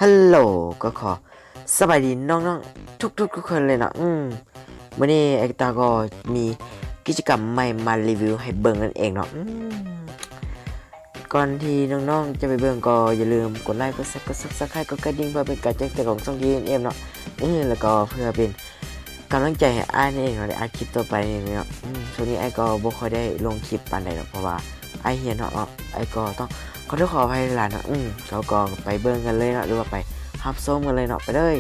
ຮັລໂຫຼ ກໍຂໍສະບາຍດີນ້ອງໆທຸກໆທຸກຄົນເລີຍເນາະ. ອືມ ມື້ນີ້ອ້າຍຕາກໍມີກິດຈະກຳໃໝ່ມາຣີວິວໃຫ້ເບິ່ງນັ້ນເອງເນາະ. ອືມ ກ່ອນທີ່ນ້ອງໆຈະໄປເບິ່ງ ກໍຢ່າລືມກົດໄລ ກົດແຊ ກົດ Subscribe ກົດກະດິ່ງ ເພື່ອເປັນການແຈ້ງເຕືອນຂອງຊ່ອງ ດີເອັນເອັມ ເນາະ. ອືມ ແລ້ວກໍເພື່ອເປັນກຳລັງໃຈໃຫ້ອ້າຍນັ້ນເອງເນາະ ໄດ້ອັດຄລິບຕໍ່ໄປນີ້ເນາະ. ອືມ ຊ່ວງນີ້ອ້າຍກໍບໍ່ຄ່ອຍໄດ້ລົງຄລິບປານໃດດອກ ເພາະວ່າອ້າຍຮຽນເນາະ. ເນາະ ອ້າຍກໍຕ້ອງຂໍໂທດຂໍອະໄພຫຼາຍໆເນາະ. ອືມ ເຮົາກໍໄປເບິ່ງກັນເລີຍເນາະ ຫຼືວ່າໄປຮັບຊົມກັນເລີຍເນາະ ໄປເລີຍ.